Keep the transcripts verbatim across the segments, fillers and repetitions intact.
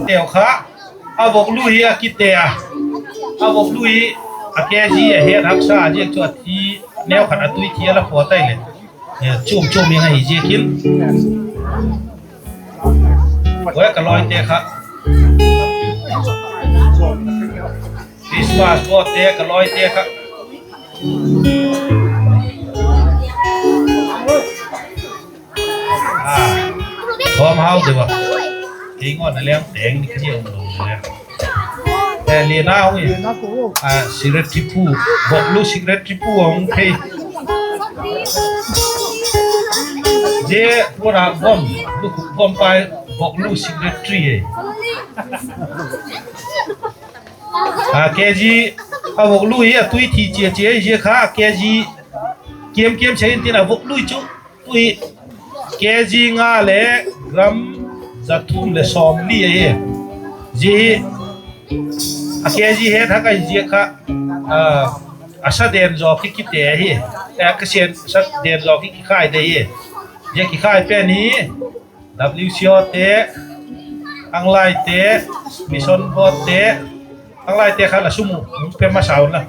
Teu kha, a voklu hi a kite a. A voklu hi a kg a het haksa a, ziak chu a thi neu khat a tui thi a la pua tai leh. Chuam chuam in ahi ziakin. Ua ka lawite kha. Christmas bawtte ka lawite kha. Thawm hau deu a. Kei ngawn a leng teng ni ka hi um lo le. Lena hung i. Secretary pu, voklu secretary pu hung thei. Zia pura gom, lukhuk gom pai, voklu secretary e. A kg, a voklu hi a tui thi chia chia zia kha kg, kiam kiam se intin a voklu chu, tui kg nga le gram za thum le sawmli ahi. Zia hi a kg het hak ahi zia kha, a sa den zaw ki kite ahi. Ka sen sa den zaw ki kikhai de hi. Zia kikhai pen hi WCOte, Khanglaite, Mission Boardte, Khanglaite kha la sum hung pe masa unla.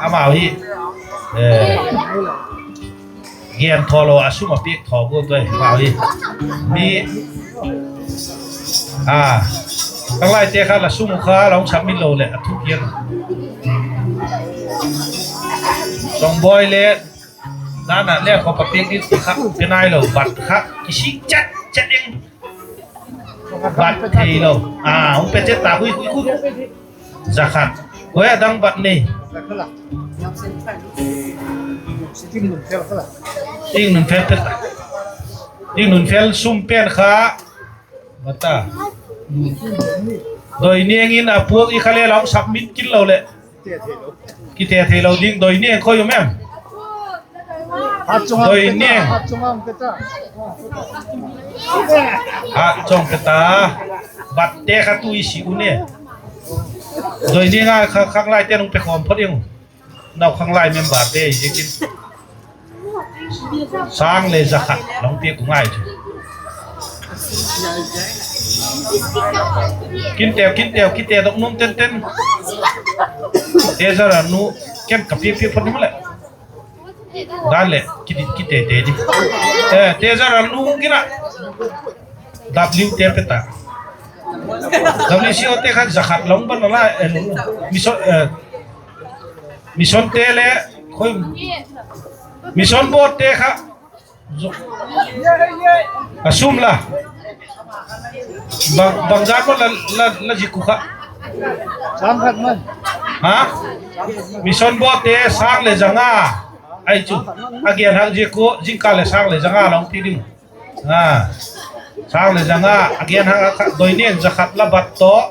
Amau hi gen thaw lo a sum a piak thaw gual tuai amau hi. Mi, Khanglaite kha la sum kha la hung submit lo leh a thupian. Chawngbawi le dan a le khawp a piak ding ti kha pe nai lo, bat kha kisik chet chet ing. Bat thei lo. A, hung pe chet ta hui hui hui. Za khat. Koi a dang bat nei. Tingnunfel pe ta. Tingnunfel sum pen kha. Bata. Doiniang in a puak i kha le la hung submit kit lo leh kite theilo ding. Doiniang khoi um em? Doiniang. Hat chawng pe ta. Batte kha tu i si u ne. Doiniang a kha Khanglaite'n hung pekhawm phot ing. Nau Khanglai memberte ziakin. Sâng le za khat la hung piak u ngai chu. Kinteu, kinteu, kite dok nuam tenten. Tezara nu, ken ka piak piak phot ni maleh. Dan leh kite te di. Tezara nu kina. Wte pe ta. WCOte kha za khat la hung ban a la, Missionte le, Mission Boardte kha a sum la. Bangzat maw la zik u kha? Mission Boardte sâng le za nga. Ahi chu, a gen hak ziak u, zingkal leh sâng le za nga la hung pi ding. Sâng le za nga, a gen hak a kha Doiniang za khat la bat tawh.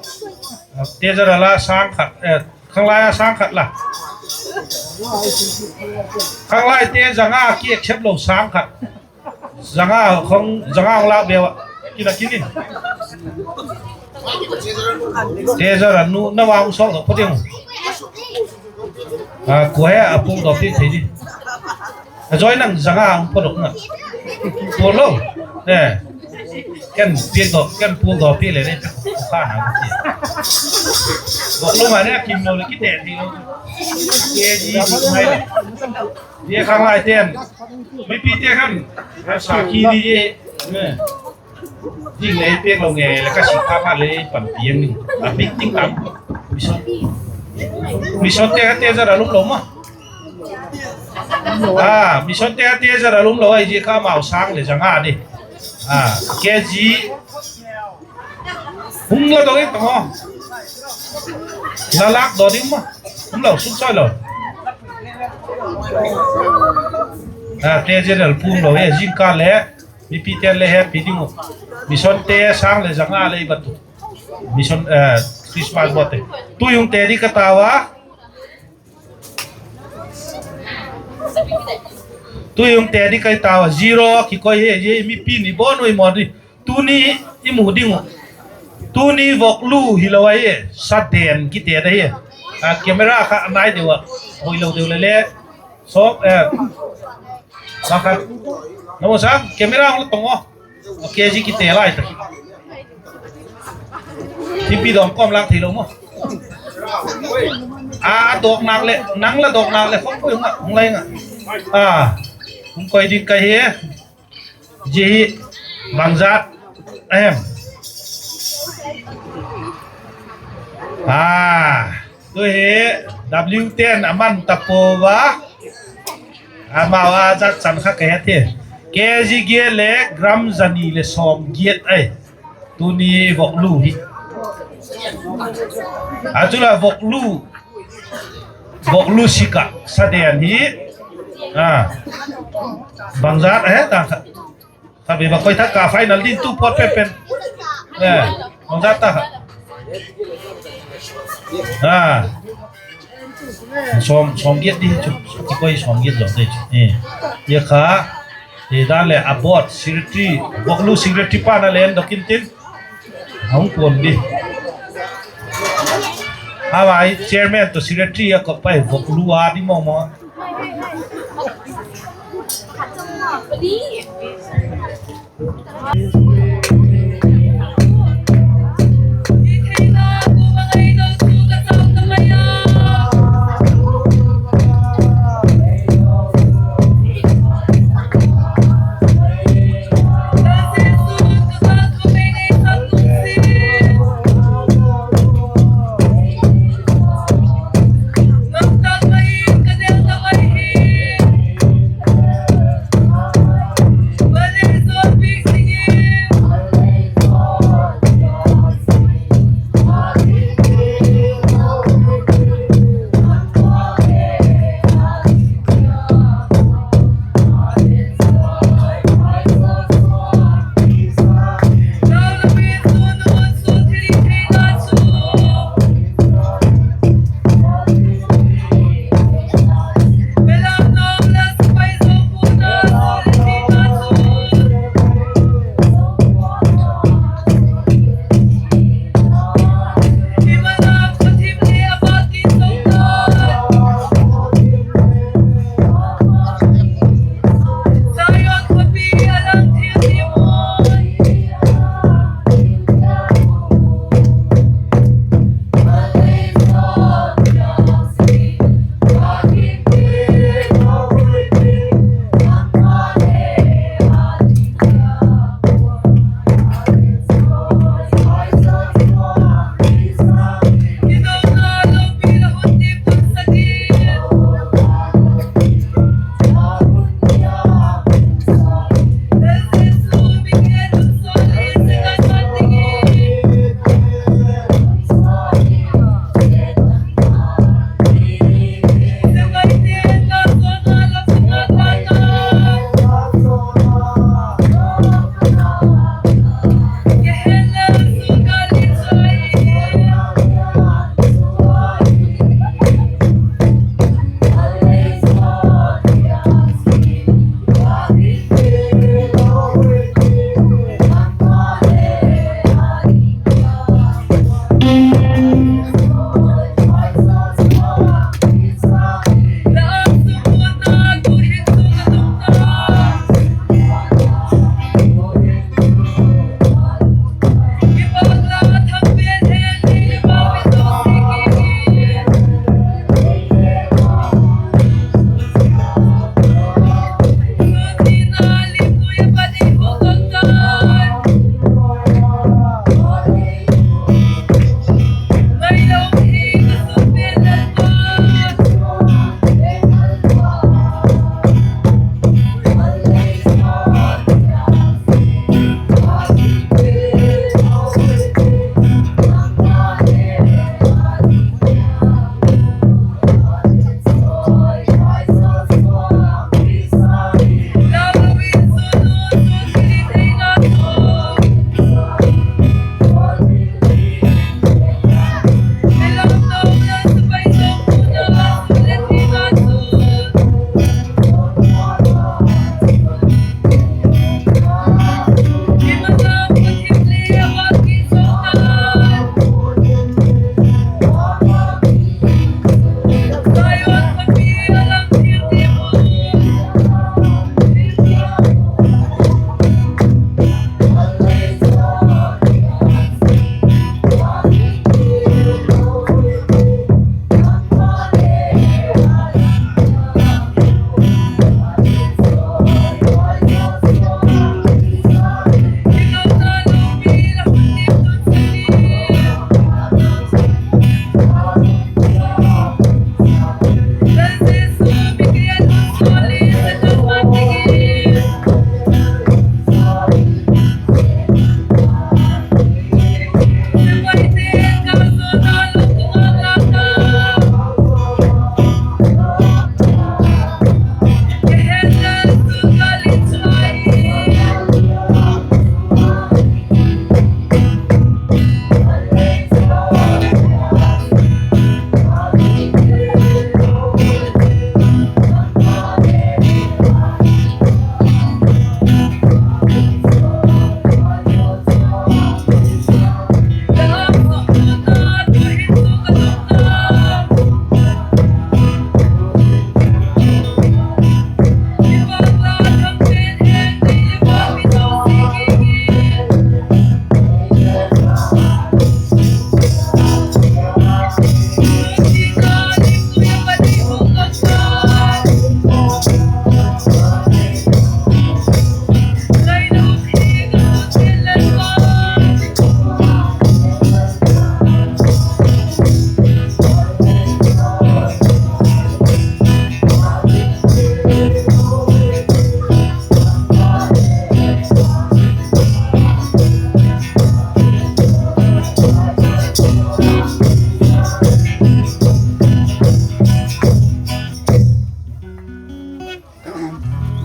Tezara la sâng khat, Khanglai a sâng khat la. Khanglaite za nga ki accept lo sâng khat. Za nga hung lâk beu a. Kina kin in. Tezara nu, na vang sawkdok phot ding. Kua he a puakdawk piak thei di. A join nang za nga hung puakdok na. Puaklo. Ken piakdawk, ken puakdawk piak le ne. Kha na ti. Bawk lo ma ne a kim lo le kite thei lo. Zia Khanglaite'n, mipite khan sakhi di e. Zing lei piak lo nge le ka sik pha pha le panpi ang ding. A bik ding tam. Missionte kha Tezara lum lo ma. Missionte kha Tezara lum lo ahi zia kha amau sâng le za nga di. Kg hung la dok in tang aw. La lâk dok ding ma. Hung lo suk choi lo. Tezara pum lo he zingkal le. Mipite'n le hepi ding uh. Missionte sâng le za nga le i bat u. Mission, Christmas Boardte. Tui hung te di ka tau a. Tui hung te di ka tau a. Zero kikoi hi, zia mipi ni bawn ui maw di. Tuni i mu ding uh. Tuni voklu hilo ahi, sa den kite ahi. Camera kha a nai deu a, hoilo deu le le. Sawm, eh, bang khat. Namu sa, camera hung tong aw. Kg kite lai ta. Thimpi dawm kawm lâk theilo maw. A, a dawk nâk leh, nang la dawk nâk leh khawk pui nga, hung lai nga. A, hung koi ding ka hi. Zia hi bangzat a hem? A, tu hi W ten a man ta pua a. Amau a zat chan kha ka het hi. Kg giat leh gram zani leh sawm giat ahi. Tuni voklu hi. A chu la voklu, voklu sik ah saden hi. A, bangzat a he ta kha. Khatvei va koi thak ka final ding tu pawt pen pen. Bangzat ta kha. A, sawm, sawm giat di chu. Kikoi sawm giat zaw di chu. Zia kha, dan leh a board secretary, voklu secretary pa'n a len dok intin, a hung puan di. Ama hi chairman tawh secretary a kop pai voklu a di maw maw.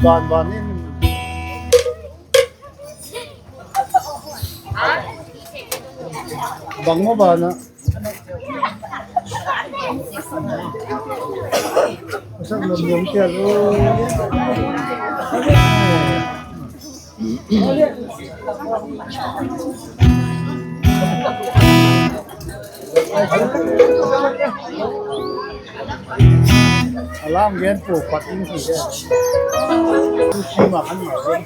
Ban ban in. Bang maw ban a. Sak nuam nuam tia lo. A lam gen pu pat in hi de. Tu chi ma khan ma gen.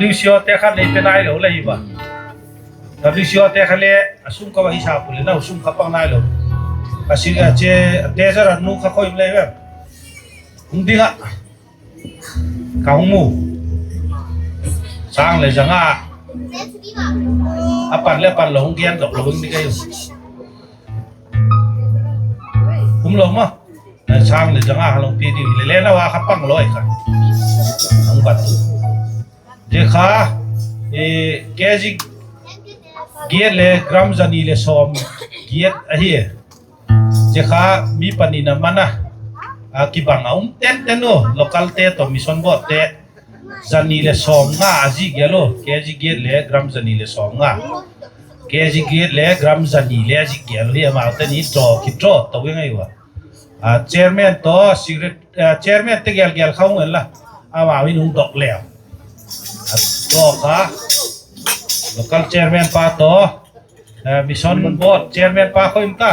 WCO te kha nei pe nailo le hi va. WCO te kha le a sum ka va hisa pule nau sum kha pang nailo. A si a che a te zara nu kha khoi le ve. Hung ding ah. Ka hung mu. Sâng le zanga. A pan le pan lo hung gen dok lo hung ni ka hi. Um lo ma. Sâng le zanga ha lo pi di le le na wa kha pang lo ai kha. Hung bat tu. Zia kha, eh, KG giat le gram zani le sawm giat ahi. Zia kha mi pani na man a, a kibang a um ten ten u, local te tawh mission board te, zani le sawm nga a zik gial u, KG giat le gram zani le sawm nga. KG giat le gram zani le a zik gial u hi amau te ni draw, kidraw to ing ai ua. A, chairman tawh, secret-, a, chairman te gel gel kha hung en la. Amau in hung dok leu. A, dok kha. Local chairman pa tawh, a, mission board chairman pa kha um ta.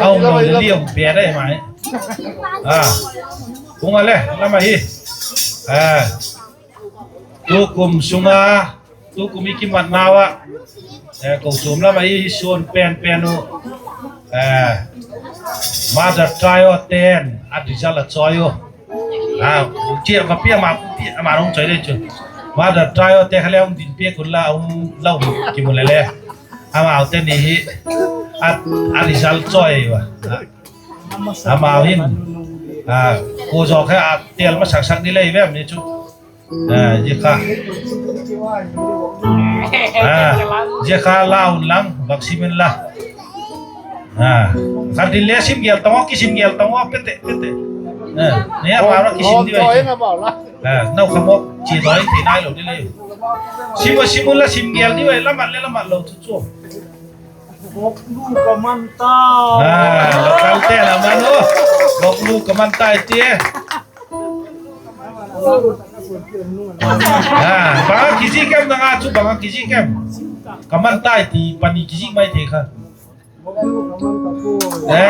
A um lo le liam pe dai mai. A, hung a le, lam ahi. A, tukum sunga, tukum i kimatnau ah, eh, kochuam lam ah i suan pen pen u, eh, Mother Trio ten a result a chawi u. A, chia va pia ma, pia ma hung chawi le chu. Mother Trio te kha le hung din piak un la, hung lau kimu le le. Amau te ni hi, a, a result chawi ua. A, amau hin, a, ko zaw kha a tel ma sak sak ni le i vem ni chu. A, zia kha. A, zia kha la un lang, vak sim in la. A, kha din le sim gel tang u, kisim gel tang u, pete, pete. A, ne a ma ra kisim di vai. A, nau kha mo, chi doi, ti nai lo di le. Sim u, sim u la sim gel di vai, la mat le la mat lo chu chu. Boklu ka man tai. A, local te la man u. Boklu ka man tai ti. A, bang a kizik em nang a chu bang a kizik em. Ka man tai ti pani kizik mai thei kha. E,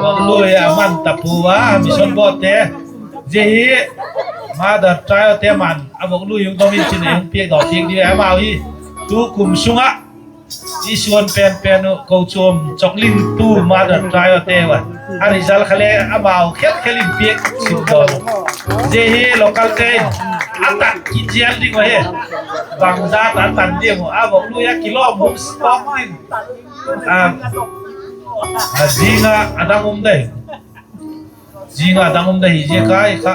boklu a man ta pua, mission board te. Zia hi, Mother Trio te man, a boklu hung dom in chin hung piak dawk piak di amau hi. Tukum sung ah, i suan pen pen u, kochuam chawkling tu Mother Trio te va. A result kha le amau khel khel in piak sim dawn. Zia hi local te in, a tan kit zel ding u hi. Bangzat a tan ding u, a boklu a kilawm buk sport in. A, a zing a, a dang um dai. Zing a dang um dai hi zia kai kha.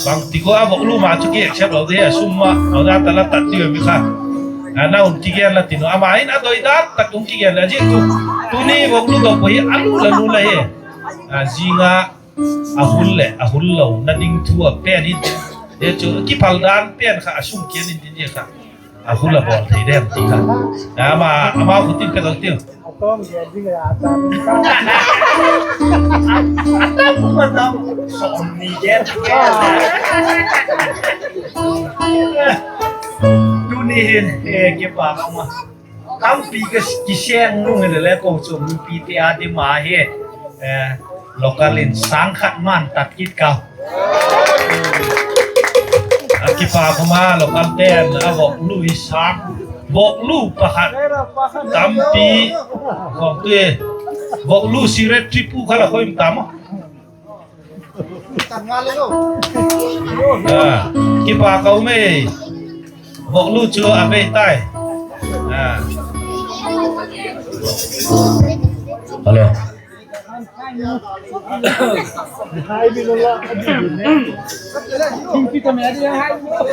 Bangtik u a boklu ma chu ki accept lo ding a sum ma, a da ta la tat ti mi kha. A na um kigen la tin u, ama in a doi dat tak um kigen la zia tu. Tuni boklu dok hi a lu la lu la hi. A zing a, a hul leh a hul lo na ding thu a pen in. Zia chu kiphal dan pen kha a sum kian in tin zia kha. A hul a bawl thei dem ti kha. Ama, ama khutin pe lo tiu. Tuni hin, eh, kipak a um a. Tampi ka kiseng nung hilele kochuam mipite a dim a hi, eh, local in sâng khat man tat kit ka. A kipak um a local ten a boklu hi sâng, boklu pakhat tampi khawm tu e, boklu secretary pu kha la khoi um tam a. A, kipak a um e. Boklu chu a bei tai. A. Hello.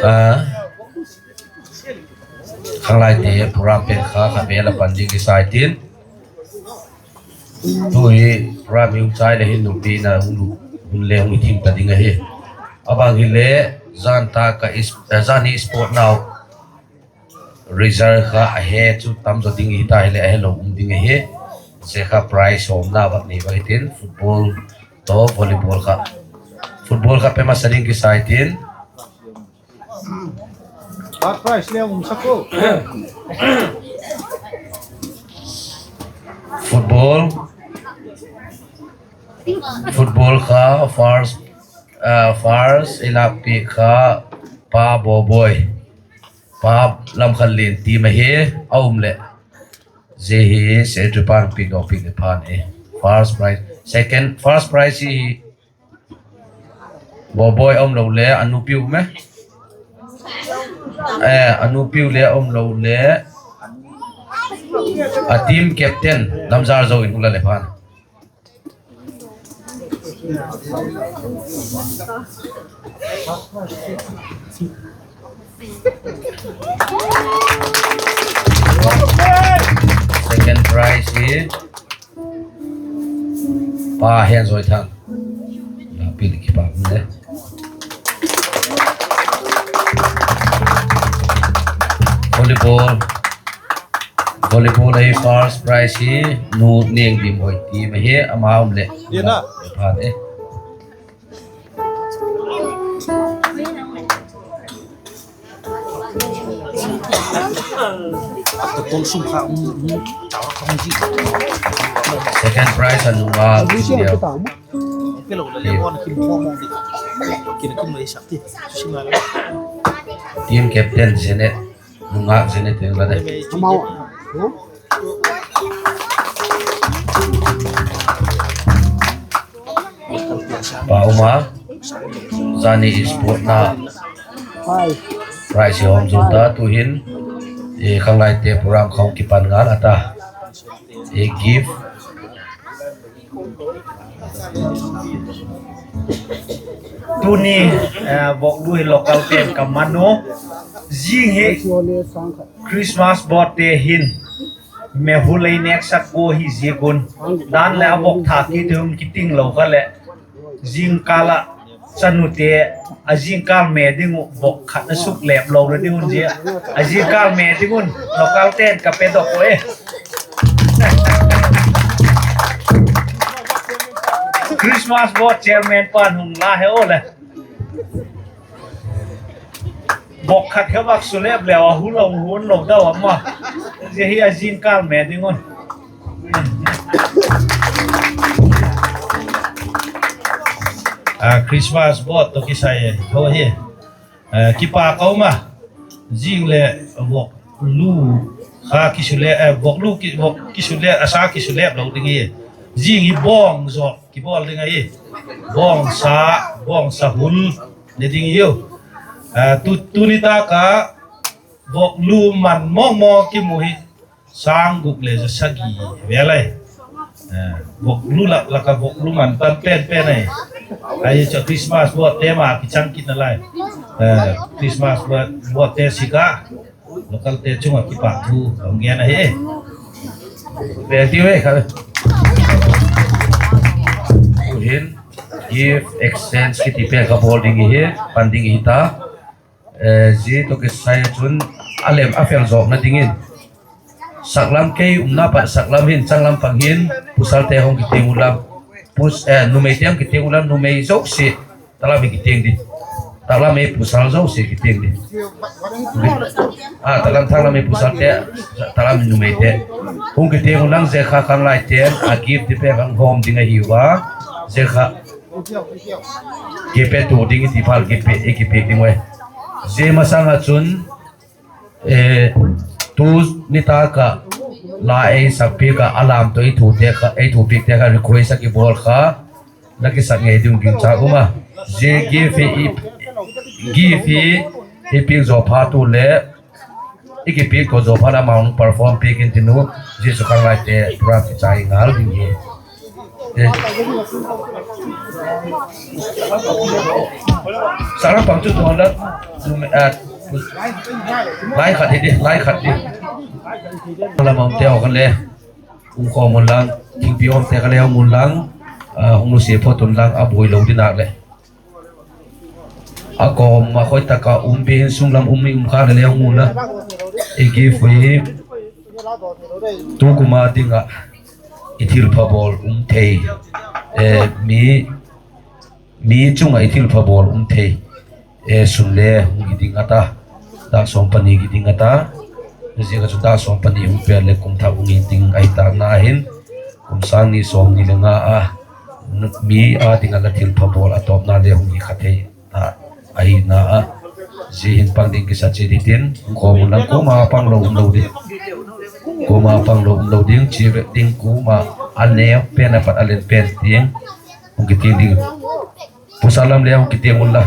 A. Khanglaite program pen kha kha bel a pan ding kisai tin. Tu hi program hung chai le hin nupi na hung lu, hun le hung thim ta ding ahi. A bang hile zan ta ka is, eh, zan hi sport nau result kha a he chu tam zaw ding hita hile a he lo um ding ahi. Zia kha prize sawmna bak ni bak hitin football to volleyball kha. Football kha pe masa ding kisai tin. First prize le um sa ko. Football. Football kha first, ah, first i lak piak kha Pa Bawbawi, Pa Lamkhanlien team ahi, a um leh, zia hi secretary pa'n piakdawk piak le phan e. First prize, second, first prize hi Bawbawi a um lo le a nupiu me, a nupiu le a um lo le a team captain Lamzarzo in hun la le phan. Second prize hi Pa Henzoithang. Volleyball, volleyball ahi first prize hi Nu Niangdimhoi team ahi, ama um leh phan e. Second prize a nunga team captain Janet, nungak Janet in la de. Pa um a, zani sportna prize i hawm zo ta, tu'hin khanglaite program kha hung kipan ngal a ta. Gift. Tuni, Voklu hi local ten ka man u. Zing hi Christmas botte hin mehul ei nêksak ua hi ziak un, dan leh a vok tha kit hung kiting lo kha leh, zingkâl ah chanute a zingkâl me ding uh vok khat a suk lep lo le ding un zia, a zingkâl me ding un local ten ka pedok u e. Christmas board chairman pa'n hung la he aw le. Vok khat kha vak su lep leu a, hu lo, hun lo dau a ma. Zia hi a zingkâl me ding un. Christmas board tawh kisai tho hi. Kipâk ka um a. Zing leh voklu kha kisu le, voklu kisu le, a sa kisu lep lo ding hi. Zing hi bawng zaw kibawl ding ahi. Bawngsa, bawngsa hul ne ding hiu. Tuni tâk a voklu man mawngmawng kimu hi sâng guk le za sagi vel ai. Voklu lak lak a voklu man tam pen pen ai. Ahi chu Christmas board te ma kichang kit nalai. Christmas board te sik a, localte chung ah kipâk thu hung gen ahi. Vel ti ve kha. Tu'hin gift exchange kiti pen kha bawl ding hi, pan ding hi ta. Zia tawh kisai chun a lem a fel zawkna dingin saklam, kei umna pat saklam hin, changlam pang hin, pusalte hung kitiang u lam, numeite hung kitiang u lam, numei zosia, taklam hi kitiang di, taklam hi pusal zosia kitiang di. Taklam, thaklam hi pusalte, taklam hi numeite hung kitiang u lam, zia kha khanglaite'n a gift ti pen kha hawm ding ahiu a, zia kha kipetu ding i ti phat, i kipiak ding ui. Zia masang ah chun, tu nitâk ah la ei sakpiak ah, a lam tawh ei thupiakte kha request a kibawl kha, la kisak ngei ding gingcha um a. Zia gift hi, gift hi i piak zaw phat u le, i kipiak zaw phat a, amount perform piak in tin u, zia chu khanglaite program kichai ngal ding hi. Saklam pang chu tuan la, lai khat hi di, lai khat di. Lam umte haw kha le um khawm unlang, thingpi umte kha le um unlang, hung nusia phot unlang, a buai lo ding nak leh. A kawm a khoi tak ah um pi hin, sunglam um i um kha le le um unla. I gift hi tukum a ding ah i thilpha bawl um thei, mi chung ah i thilpha bawl um thei sum le hung hi ding a ta, dâk sawm pani hi ding a ta. Ziak a chu dâk sawm pani hung pêl leh kum thak hung hi ding ahi tâkna hin, kum sâng ni sawmni le nga a mi â ding ah la thilpha bawl a tawpna le hung hi kha thei ta ahina ah, Zia hin pang ding kisa chiat hitin, kuama pang lo um lo ding. Kuama pang lo um lo ding, chia vek ding kuama a neu pen a pat a len pen tiang hung kitiang ding. Pawsal lam le hung kitiang unla,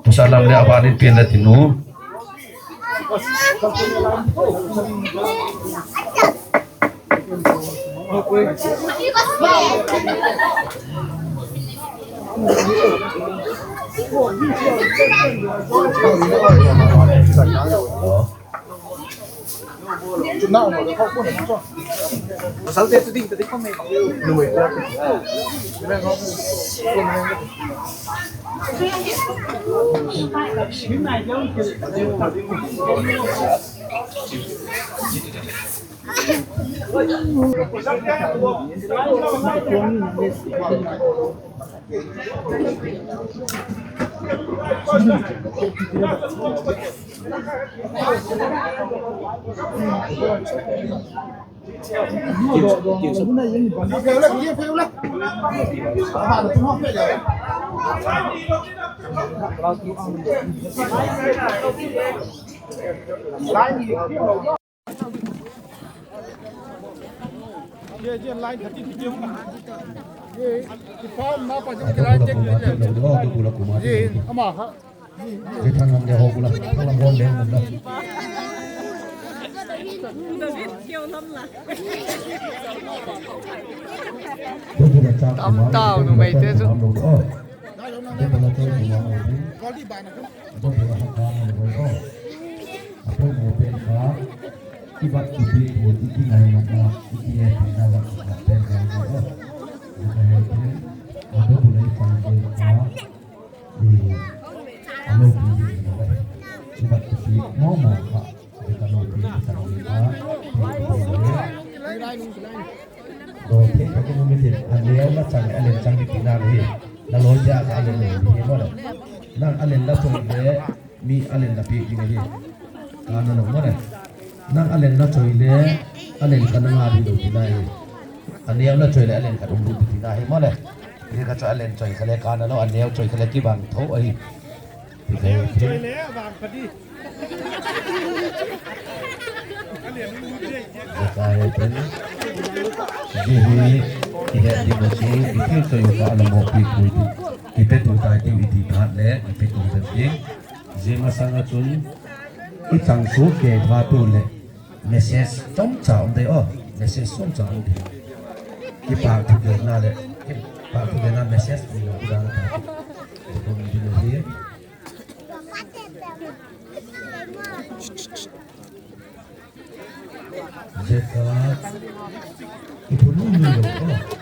pawsal lam le a ban in pian la tin u. Tam tau numeite chu. A poimaw pen kha, i bat kipiak ua i kingaimatna, i kingaimatna pen kha i ngai a. Zia ka he tin, a dawk u lei chang kei kha, i, a lopi ding lo a. I bat kipiak mawmaw kha, zia ka lopi ding chang kei kha, i, i, i, Dawk thei tak in um i tin, a neu la chang leh a len chang ding tina hi. La lawite a kha a len lo ding hi maw le. Nang a len la choi le, mi a len la piak ding ahi. Ka na lo maw le. Nang a len la choi le, a len kha na nga ding lo tina hi. A neu la choi leh a len kha um ding tina hi maw le. Hi kha chu a len choi kha le ka na lo, a neu choi kha le kibang tho ahi. Ti kha hi. Zia ka he tin, zia hi i het ding uh chu, i thil choi uh kha a la mawkpi pui ding. I petu tai tiu i ti phat leh i petu zet ding. Zia masang ah chun i chang suk kei phat u leh message chomcha um dei aw, message chomcha um dei. Kipâk thugenna leh, kipâk thugenna message ti lo i dan a phat. Ding ahi. Zia ka, i phun nui nui lo,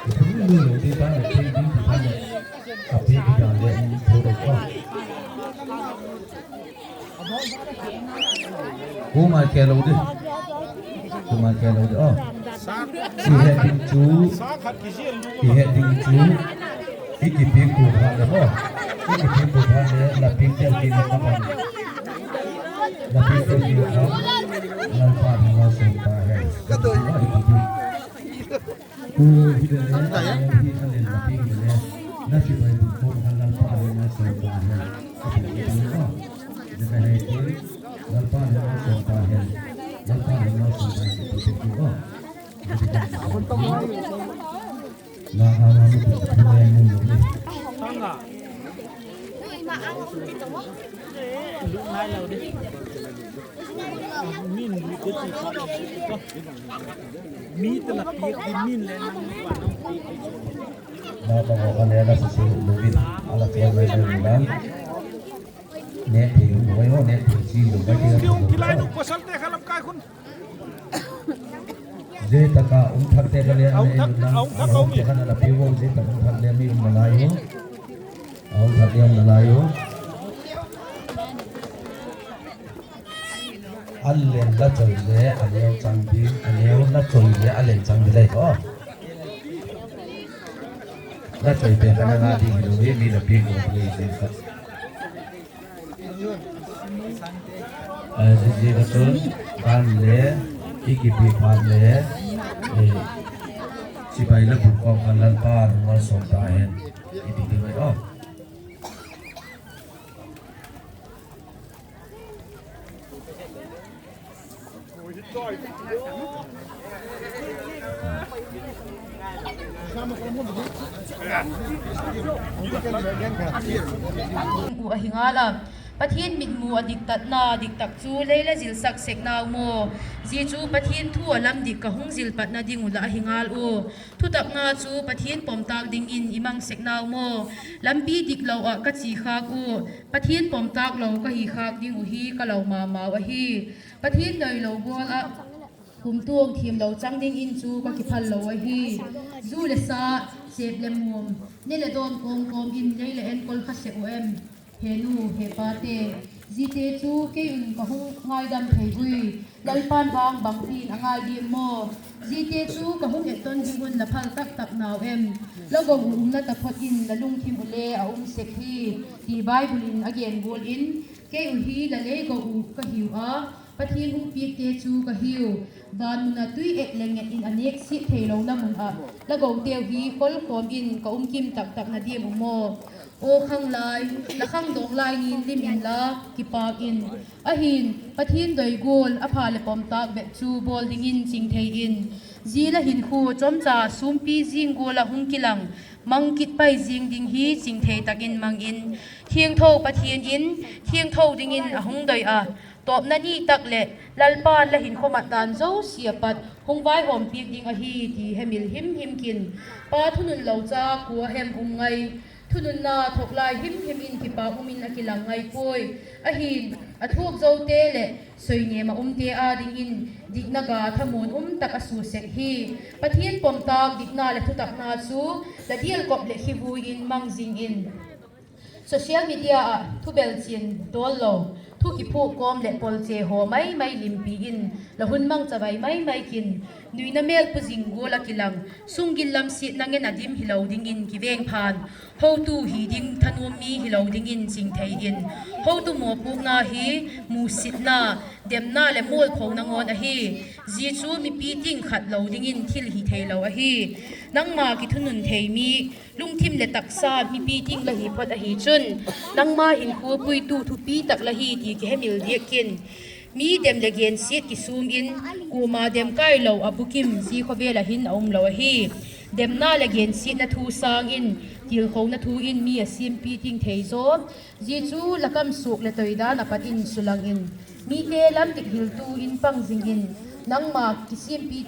i phun nui nui lo ding ta leh, thei ding ti ta leh, a piak ding dan leh in tho lo ka. Kuama khe lo di. Kuama khe lo di aw. I het ding chu, i het ding chu, i kipiak pua phat leh maw, i kipiak pua phat leh la piak tel kit in ka pan. La piak tel kit in ka pan. Lalpa nang malsawm ta hen. Ka doi. I kipiak. U hi le le, a neu hi a len la piak le le, la chibai bu khawm kha Lalpa nang malsawm ta hen. Ka ti ti a. Zia ka he tin, Lalpa nang malsawm ta hen. Lalpa nang malsawm ta hen. Ka ti ti a. Zia ka he tin. La ha la mu ti ti le mu lo ni. Min lu te ti kha. Mi te la piak di min le nang pa nang piak. Na pa ko ka le la sa su lu di. Ala ko le le dan. Ne ti lu wai ho ne ti chi lu wai ti. Ti lai lu pasal te kha lam kai khun. Zia tak a um thak te kha le a um thak, a um thak a um thak te kha na la piak u zia tak um thak le mi um nalai u. A um thak le um nalai u. A len la choi le a neu chang ding, a neu la choi le a len chang ding lai ko. La choi te kha na nga ding lo hi mi la piak u le zia kha. Zia zia ka chun, kan le, i kipiak phat le, chibai la bu khawm kha Lalpa nang malsawm ta hen. I ti ti mai aw. Ahi ngal a, Pathian mitmu a diktatna diktak chu lei la zilsak sek nau maw? Zia chu Pathian thu a lam dik ka hung zil patna ding uh la ahi ngal ua. Thutakna chu Pathian pom tâk dingin i mang sek nau maw? Lampi diklo ah ka chia khâk ua, Pathian pom tâk lo ka hi khâk ding uh hi ka lau ma mau ahi. Pathian doilo gual ah kumtuang thiamlo chang dingin chu ka kiphal lo ahi. Zu leh sa, sep leh muam, ne leh dawn kawm kawm in lei la enkol kha sek uh em? He nu, he pate, ziate chu kei un ka hung ngaidam thei ui. Lalpa'n vang bangtin a ngai diam maw? Ziate chu ka hung etton ding un la phal tak tak nau em? La go uh umna taphot in la lungthim uh le a um sek hi, ti Bible in a gen gual in, kei uh hi la lei go uh ka hiu a, Pathian hung piakte chu ka hiu. Van mun ah tui et leh nget in a nêk siat theilona mun ah la goteu hi kol khawm in ka um kim tak tak na diam uh maw? Aw khanglai, la khangdawng lai nin lim inla, kipâk in. Ahi'n, Pathian doi gual a pha leh pom tâk bep chu bawl dingin ching thei in. Zia la hinkhua chawmcha sûmpi zing gual ah hung kilang, mang kit pai zing ding hi ching thei tak in mang in. Thiangtho Pathian in thiangtho dingin a hung doi a, tawpna ni tak leh Lalpa'n la hinkhua mat dan zosia pat hung vaihawm piak ding ahi ti hemil him him kin. Pa thunun lo cha kua hem um ngai? Thununna thok lai him him in kipâk um in a kilang ngai puai. Ahi'n, a thuak zote leh soinêm ah umte â dingin dikna ga thamuan um tak a sua sek hi. Pathian pom tâk dikna leh thutakna chu la dial kop leh khivui in mang zing in. Social media ah thubelchian dawl lo, thu kiphuak kawm leh pawlche haw mai mai limpi in la hun mang chavai mai mai kin. Nuina mêl pu zing gual ah kilang, sunggil lam siatna ngen a dim hilo dingin kiveng phan, hotu hi ding thanuam mi hilo dingin ching thei in. Hotu mawpuakna hi musitna, demna leh mualphona ngawn ahi. Zia chu mipi ting khat lo dingin thil hi theilo ahi. Nangma kithunun thei mi, lungthim leh taksa mipi ting la hi phot ahi chun, nangma hinkhua puitu thupi tak la hi ti kihemil diak kin. Mi dem leh gensiat kisûm in, kuama dem kailo a bukim zia khawvel ah hin a um lo ahi. Demna leh gensiatna thu sâng in, tilkhona thu in mi a siampi ting thei zaw. Zia chu la kam suak leh toidan a pat in sulang in, mite lam dik hiltu in pang zing in, nangma kisiampi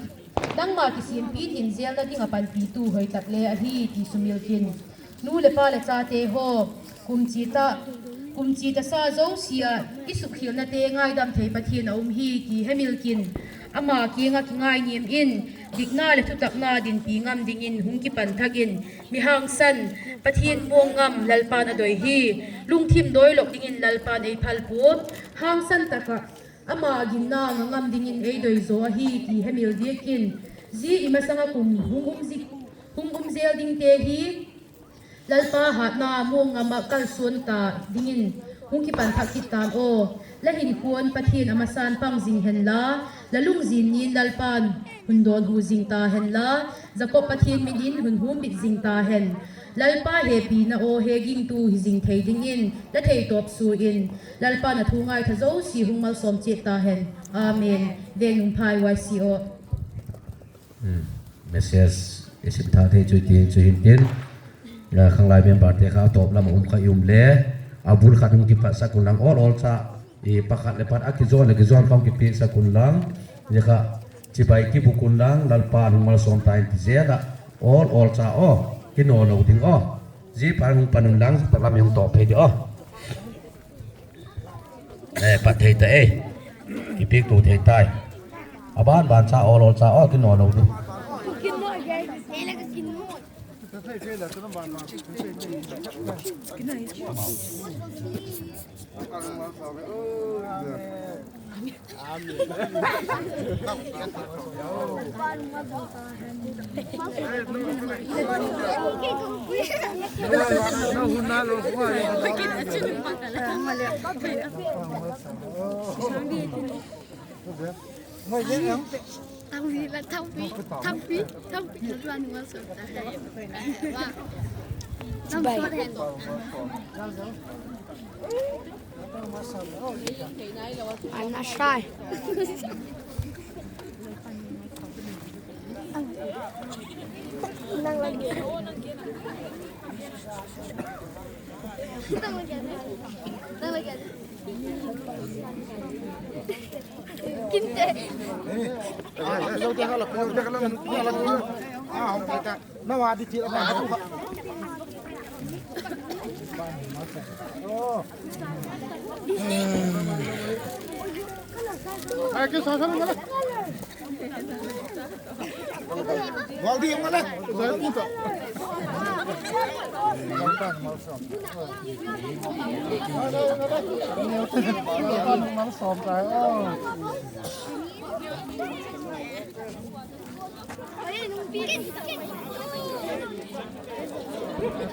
tin zelna ding ah panpitu hoi tak le ahi ti sumil kin. Nu leh pa leh chate haw, kum chia ta, kum chia tasa zosia ah i sukkhialnate ngaidam thei Pathian a um hi ti hemil kin. Ama kiang ah kingainiam in, dikna leh thutakna dinpi ngam dingin hung kipan thak in. Mi hangsan, Pathian muang ngam Lalpa'n a doi hi. Lungthim dawilok dingin Lalpa'n ei phal pua. Hangsan tak ah ama ginna nga ngam dingin ei doi zaw ahi ti hemil diak in. Zia i masang ah kum hung um zik, hung um zel dingte hi Lalpa hatna muang ngam ah kalsuan ta dingin hung kipan thak kit ta'n aw. La hinkhua'n Pathian a masa'n pang zing henla, la lungzin nin Lalpa'n hun dawnhu zing ta henla, Jakob Pathian min in hun humbit zing ta hen. Lalpa hepina aw he gingtu hi zing thei dingin la theitawp sua in, Lalpa'n a thu ngaitha zosia hung malsawm chiat ta hen. Amen. Veng nung phai Y C aw. Message i sim thak thei chu ti chu hintin, khanglai memberte kha tawp lam ah um kha i um le, a bul khat hung kipatsak unlang awl awl cha, pakhat leh pakhat a kizawn leh kizawn kha hung kipiaksak unlang, zia kha chibai kibuk unlang, Lalpa'n hung malsawm ta in ti zel ah, awl awl cha aw, kinawlo ding aw. Zia pan hung pan unlang, zia pan lam i hung tawp thei di aw. Pat thei ta e. Kipiaktu thei tai. A ban ban cha awl awl cha aw, kinawlo ding.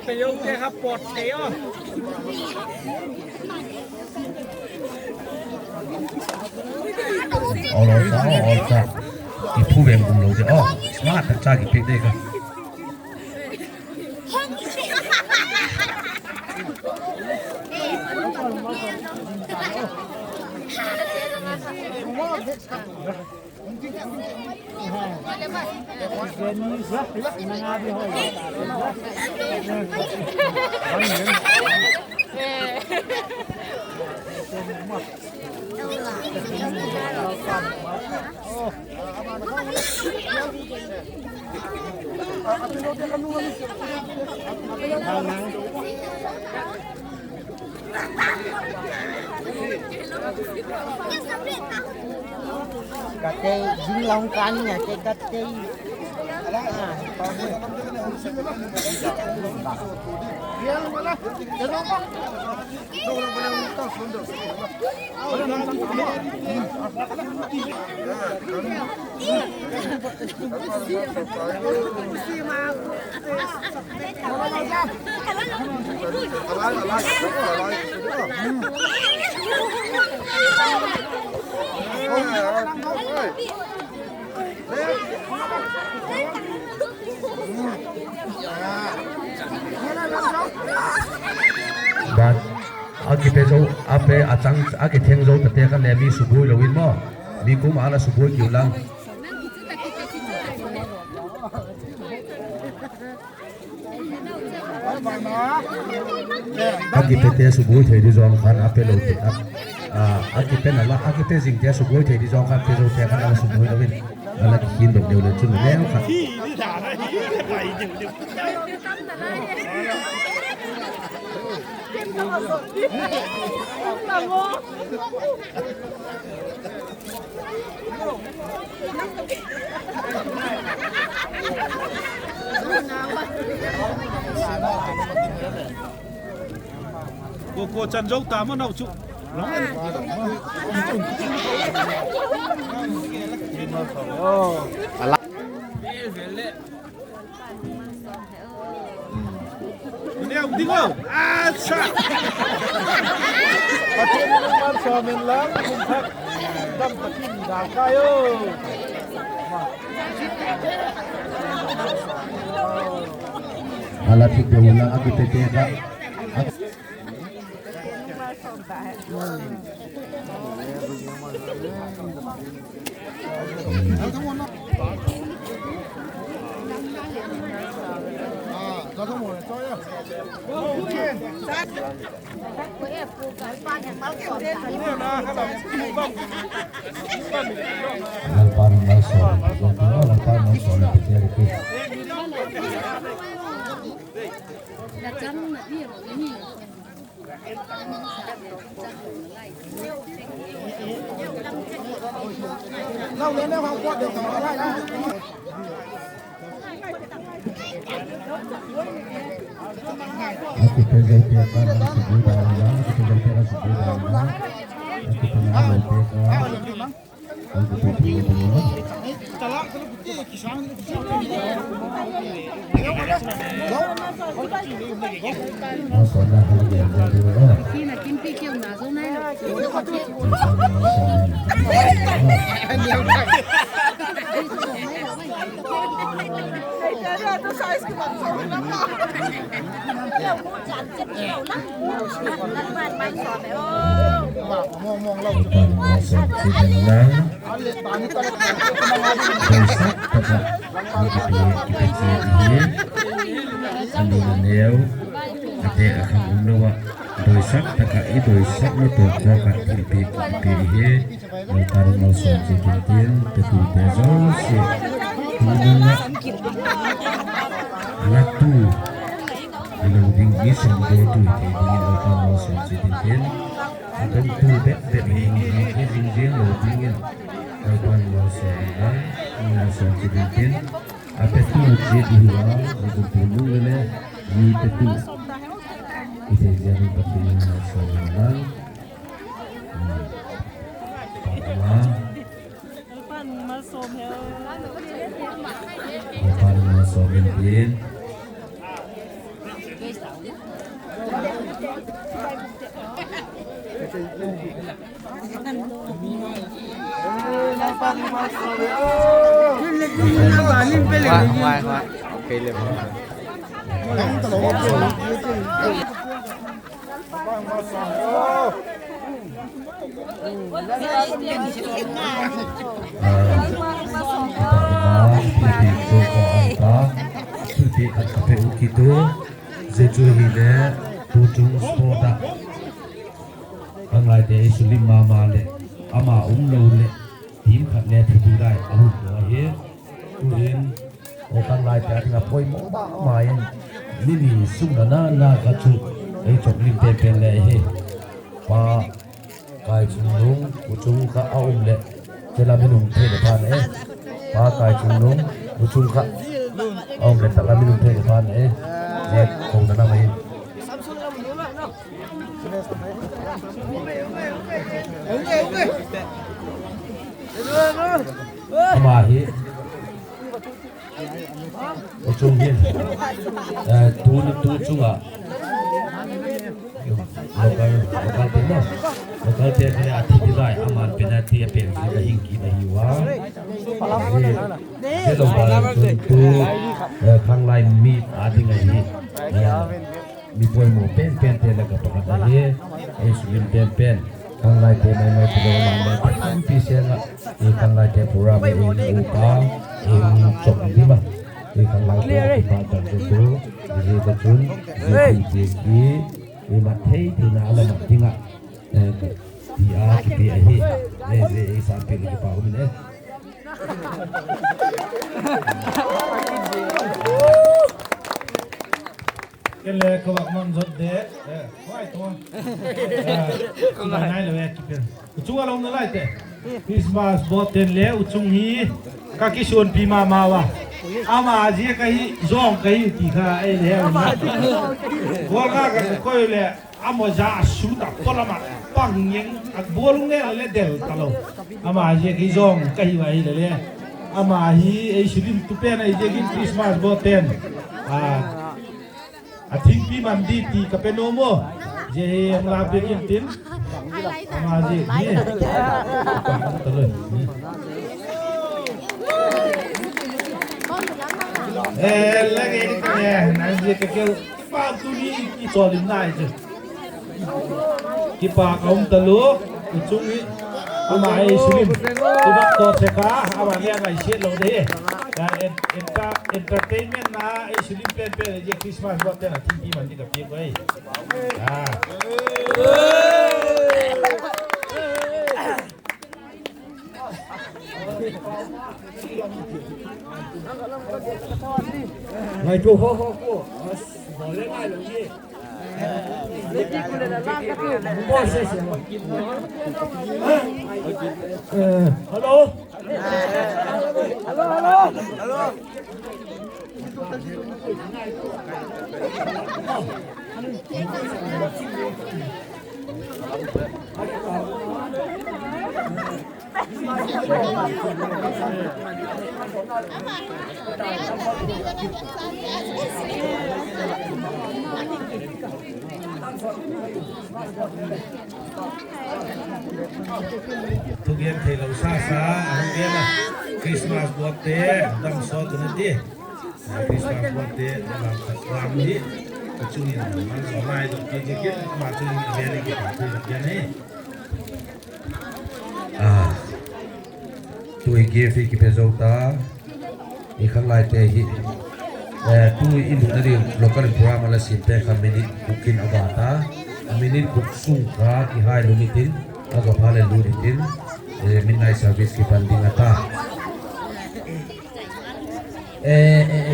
Pe yo te ha pot te o. Olo sa, olo sa. I phu veng um lo de o. Smart tak cha ki piak de ka. Ka tei, zing lam kan nia, tei ka tei. Ban, a kipe zo, a pe a chang, a kitheng zo tate kha le mi subuai lo in maw. Mi kum a la subuai kiu lang. A kipete subuai thei di zawng khan a pe lo ti a, a, a kipe na la, a kipe zingte subuai thei di zawng khan pe zote khan a la subuai lo in, a la kikhin dok deu le chun le neu khan. Ko, ko chan zo ta ma nau chu. Ala. Neu ding o. Acha. Pathian in malsawm hen la, kum thak dam takin dal kai o. Ala thik deu la, a kipete kha. Lalpa'n malsawm, Lalpa'n malsawm. A kipte zote kha la subui dan la, a kipte zote kha subui dan la, a kipte na lote kha. Doisak tak ah i kipe, kipe chiat i hi. A neu a neu, a tek a khang um lo ah, doisak tak ah i doisakna tawh kawk ah thilpiak i kipe i hi. Lalpa'n malsawm chiat intin, petute zosia, tu nung ah la tu i lo ding, i sawmdaw tu i thei dingin Lalpa'n malsawm chiat intin, a dongtu bep bep hi i zing zing lo dingin Lalpa'n malsawm, malsawm chiat intin, a petu chiat i hi a, i kum tu nung le le, mi petu i thei ziang in Pathian in malsawm hen la. Lalpa'n malsawm hen. Lalpa'n malsawm hen tin. Lalpa'n malsawm hen. Kei le. Zia chu hile, tu chung sport ah khanglaite ei sulim ma ma leh, ama um lo leh, team khat le thupi lai a hun lo ahi. Tu'hin, khanglaite a ding ah poimaw ma ma in, ni ni sung na na na kha chu ei chawp lim pen pen le hi. Pa Kaichungnung, U Chung kha a um leh, te lam in um thei le phan e. Pa Kaichungnung, U Chung kha a um leh, ta lam in um thei le phan e. Zia ko na na mai. Ama hi, U Chung hi, eh, tu ni tu chung ah, local, local te maw, local te kha a thi ti lai, ama'n penalty a pen zia ka hing kit ahi ua. Zia, zia lo ba chun tu, eh, khanglai mi a ding ahi. Eh, mi poimaw pen pente lak ah pakhat ahi. Ei sulim pen pen, khanglaite mai mai ti lo, mang mai tampi seng ah, ei khanglaite program ei upa, ei chawp dim a, ei khanglaite a kipak tak zia tu, zia ka chun, zia ti ti ki, ei mat thei theina a la mat ding ah, eh, ti a kipe ahi. Zia ei sâmpi le kipak um in e. Ken le ka vak mang zot de. Eh, nai lo e, kipe. Ka chung a lo na laite, Christmas boten le U Chung hi ka kisuanpi ma ma ua. Ama zia ka hi zawng ka hi ti kha ei le he na. Ball nga ka koi leh, a maw za a sut a, polam ah pang ngeng a, ball hung ne le del talo. Ama zia ka hi zawng ka hi ua hile le, ama hi ei sulim tu pen ahi ziakin Christmas boten a thingpi man di ti ka pe nuam a. Zia hi hung la piak intin, ama zia hi, e, la nge ni ka ne, nang zia ka keu, kipak tuni kichawl in nai chu. Kipak a um talu, U Chung hi, ama ei sulim, i vak tawt sek a, ama le a ngaisiat lo de hi. Entertainment na ei sulim pen pen zia Christmas boten a thingpi man di ka piak ui. Ngai tu ho ho ko. Hello. Hello, hello. Thugen theilo sa sa a hung gen a, Christmas botte dam sawt un a ti. Christmas bolte a lam khat lam hi ka chung in man zaw lai dok kit kit, ama chung in a gen i kipakthu i la gen hi. Tu i gift i kipe zo ta, i khanglaite hi, tu i lutna ding local program a la simte kha minute guk in a va ta, a minute guk sung kha i hai lum i tin, a va pha leh lut i tin, midnight service kipan ding a ta.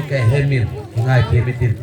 Ka hem in, i ngai thiam i tin.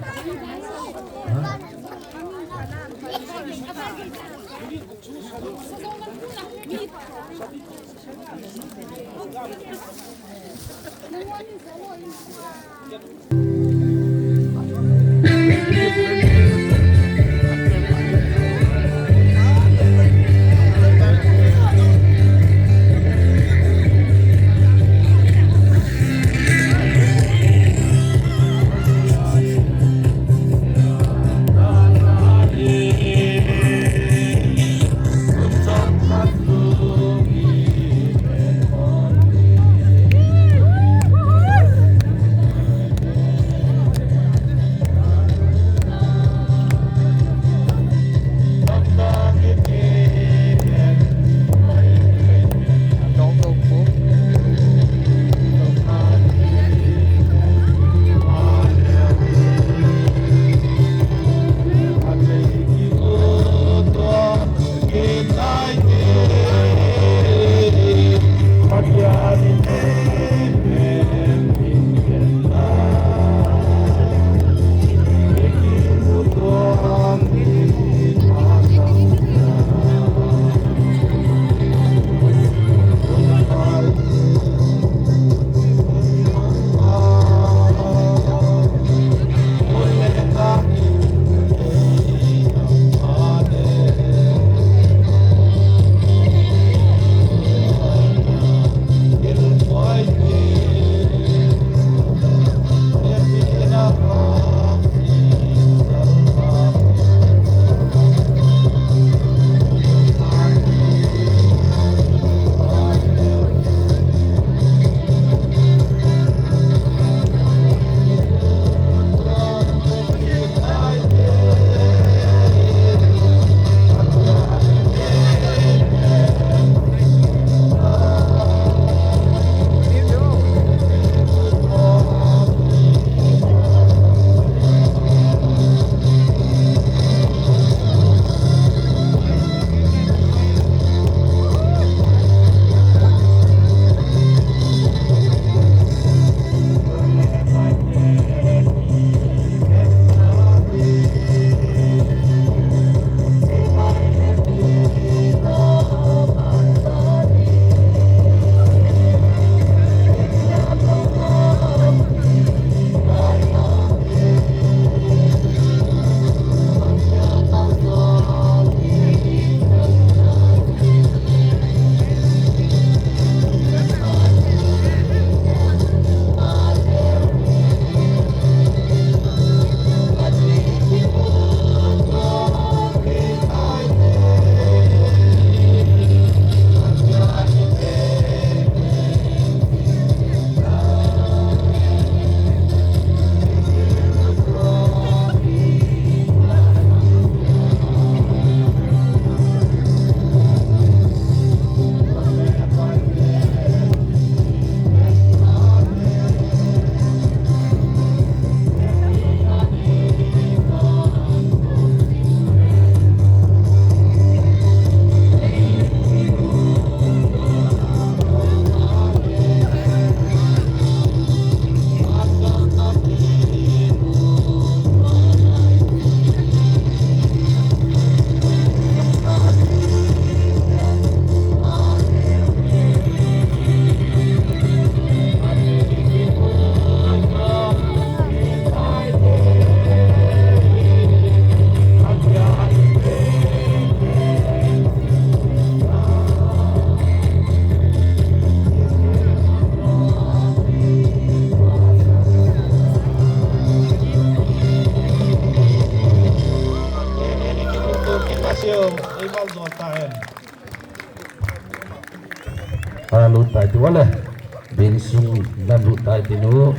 A lut tai ti a le, binsung lam lut tai ti nu,